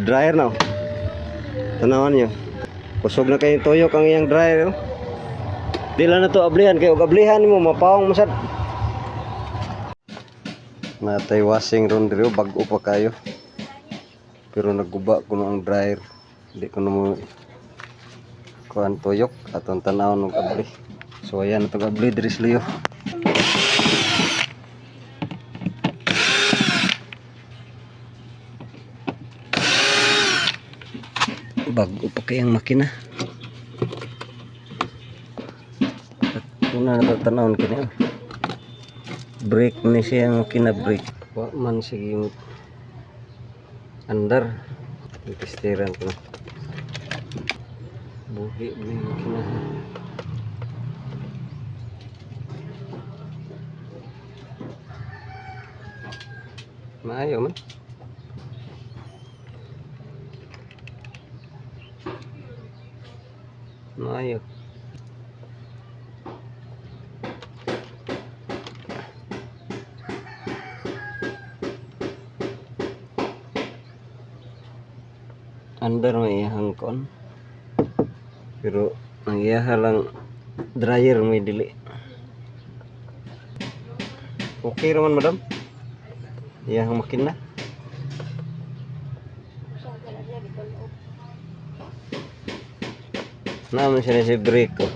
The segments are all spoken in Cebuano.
Dryer na, oh. Tanawan niyo. Kusog na kayong tuyok ang iyang dryer, oh. Di lang na to ablihan kay og ablihan nimo mapawong masad. Natay washing ron diri, oh, bag-o pa kayo. Pero nagguba kuno ang dryer. Di ko na mo kuan tuyok atong tanawon og abli. So ayan atong abli diri sa liyo. Bago pa kayang makina. At una na tanawon kini, oh. Brake ni siya ang makina, brake. Wa man sige andar. Testiran ko na. Buhi mo yung makina. Maayo man. Maayo. Andar may iyahang kon. Pero ang iyaha lang dryer may dili. Okay raman, madam. Iyahang makina. Naman siya si brake ko.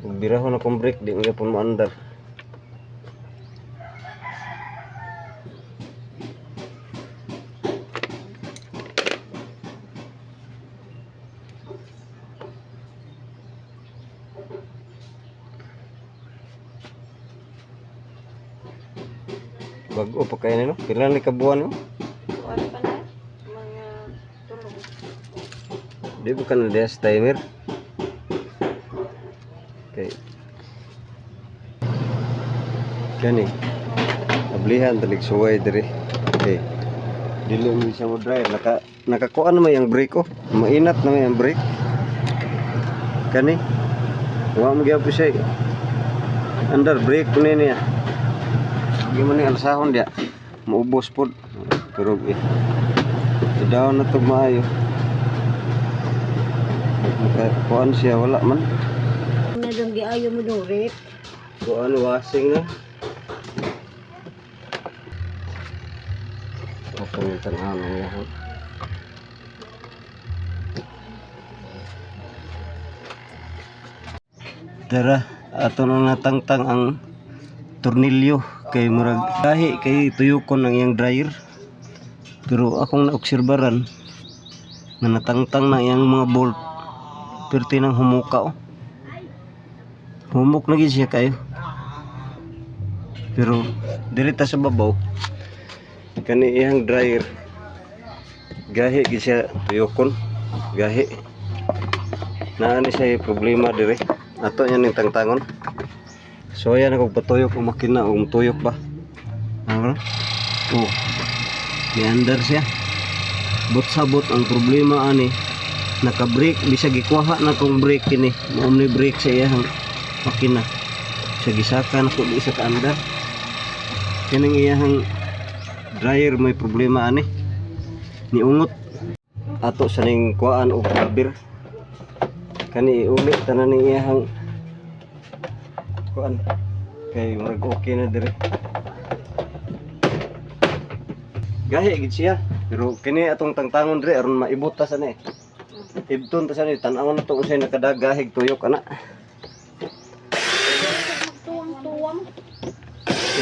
Kung birahon akong brake, di mo mo andar. Bago pa kayo nino. Pila ni kabuan mo? Kuan pa na mga tulog. Di ba ka na diya sa timer? Okay. Gani. Ablihan talig suway diri. Okay. Dili mo siya mo drive. Nakakuan naman yung brake ko. Mainat naman yung brake. Kani. Wa mo gyapon siya. Under brake ko ni niya. Di mo ni alsahon diya. Maubos pod. Pero eh. Down na to maayo. Nakakuan siya wala man. Nadong giayo mo durit. Kuan washing na. Ako yung tanaw ng yahan. Tara, ato na natangtang ang tornilyo kay murag gahi kay tuyokon ang iyang dryer. Pero akong naobserbaran na natangtang na iyang mga bolt. Pero tinang humuka, oh. Humok na gid siya kayo. Pero diri ta sa babaw. Kani iyang dryer. Gahi gid siya tuyokon. Gahi. Naa ni siya problema diri. Ato niya ning tangtangon. So ayan ako patuyok ang makina o tuyok ba. Ano? Oh. Niandar siya. Bot-sabot ang problema ani. Naka-brake bisag gikuha na kong brake kini. Mao ni brake sa iyang makina. Sa gisaka na ko di sa kaandar. Kining iyang dryer may problema ani. Niungot ato sa ning kuan og rubber. Kani iuli tanan ni iyang kuan kay murag okay na dire. Gahi gid siya. Pero kini atong tangtangon dire aron maibot ta sa ni. Ibton ta sa ni tan-awon na to unsay nakadagahig tuyok ana. Tuwang-tuwang.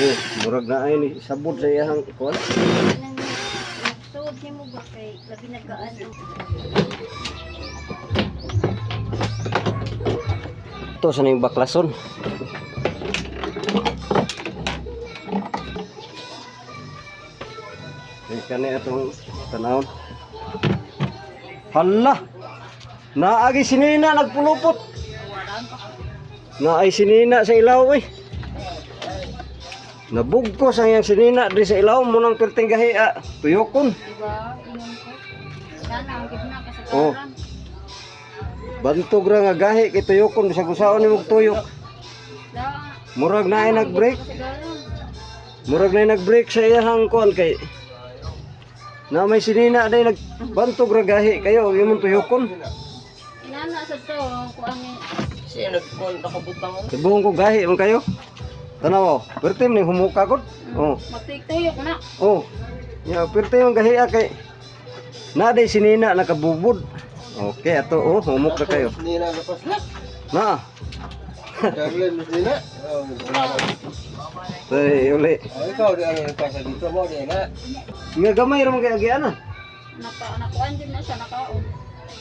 Eh, murag na ay ni sabod sa iyang kuan. Nang nagsuod nimo ba kay labi nagaan. Ito sa ning baklason. Eh, kani atong tanawon. Hala! Naagi sinina nagpulupot. Naay sinina sa ilaw eh. Nabugkos ang iyang sinina diri sa ilaw mo nang perting gahi ah, tuyokon. Diba? Ingon ko. Sana ang gitna kasagaran. Oh. Bantog ra nga gahi kay tuyokon bisag usaon nimo tuyok. Da. Murag naay nag-break. Kasagaran. Murag na nag-break sa iyang kuan kay Na may sinina day nagbantog ra gahi kayo imong tuyokon. Inana sa to, kuan ni Siya nagkuhan nakabutang ano. Tibuon ko gahi man kayo. Tanaw, perti man ning humuka gud. Oh. Magtuyok na. Oh. Ya, perti man gahi ah, kay na day sinina nakabubod. Okay, ato oh, humuk na kayo. Nina na pasla. Na. Darlene, Miss Nina. Oh, Tay uli. oh, ikaw di ano nagpasa dito mo di na. Nga gamay ra man kay agiana. Naka nakuan din na siya nakaon.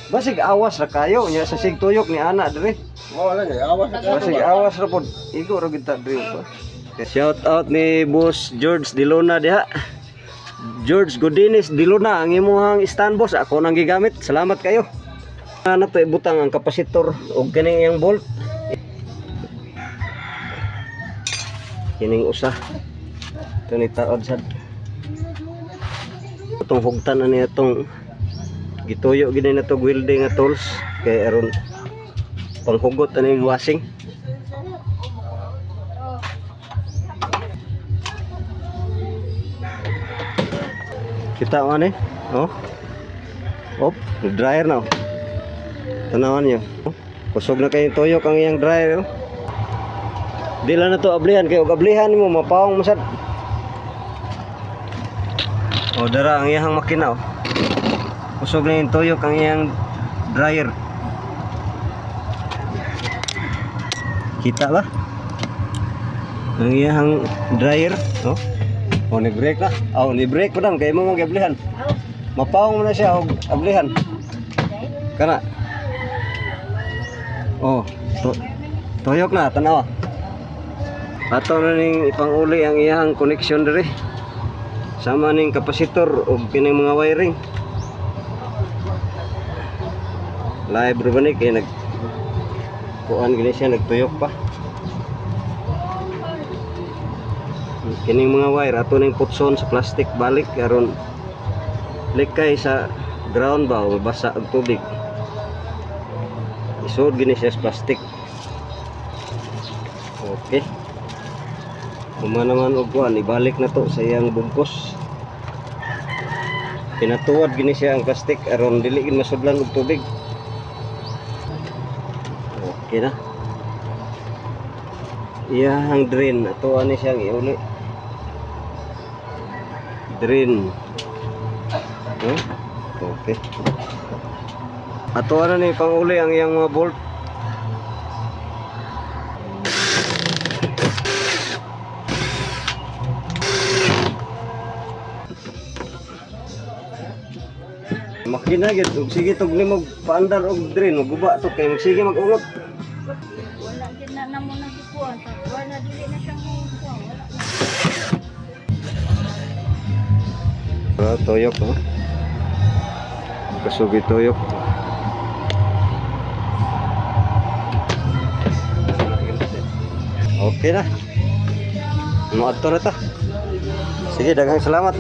Basig awas ra kayo nya sa sigtuyok ni ana dire. Mo wala niya awas sa Basig awas ra pod. Igo ra gid ta dire pa. Shout out ni Boss George Dilona diha. George Godines Dilona ang imuhang stand boss ako nang gigamit. Salamat kayo. Ano to ibutang ang kapasitor og kining iyang bolt. Kining usa. Ito ni taod sad. Itong hugtan na niya itong gituyo gid na to welding nga tools kay aron panghugot ani yung washing. Kita mo ani? Oh. Op, dryer na. Oh. Tanawan niyo. Oh. Kusog na kayong tuyok ang iyang dryer. Oh. Di lang na to ablihan kay og ablihan mo mapawong masad. O dara ang iyang makina oh. Kusog na yung tuyok ang iyang dryer. Kita ba? Ang iyang dryer, oh. Oh, ni break na. Oh, ni break pa dam kay mo magablihan. Mapawong mo na siya og ablihan. Kana. Oh, tuyok na tanawa. Ato na ning ipanguli ang iyang connection diri. Sama ning kapasitor ug kining mga wiring. Live ra ba ni kay nag kuan gini siya nagtuyok pa. Kining mga wire ato ning putson sa plastic balik aron likay sa ground ba o mabasa og tubig. Isuod gini siya sa plastic. Okay. Kuma naman og kuan ibalik na to sa iyang bugkos. Pinatuwad gini siya ang plastic aron dili gid masudlan og tubig. Okay na. Iyang drain ato ani siyang iuli. Drain. Oh, okay. Ato ana ni panguli ang iyang mga bolt. Makina gyud og sige tug nimo paandar og drain maguba to kay magsige mag-ungot. Wala gid na namo na gikuan. Wala dili na siya mo kuan. Wala na. Ah, tuyok oh. Kasugi tuyok. Okay na. Muadto na ta. Sige, daghang salamat.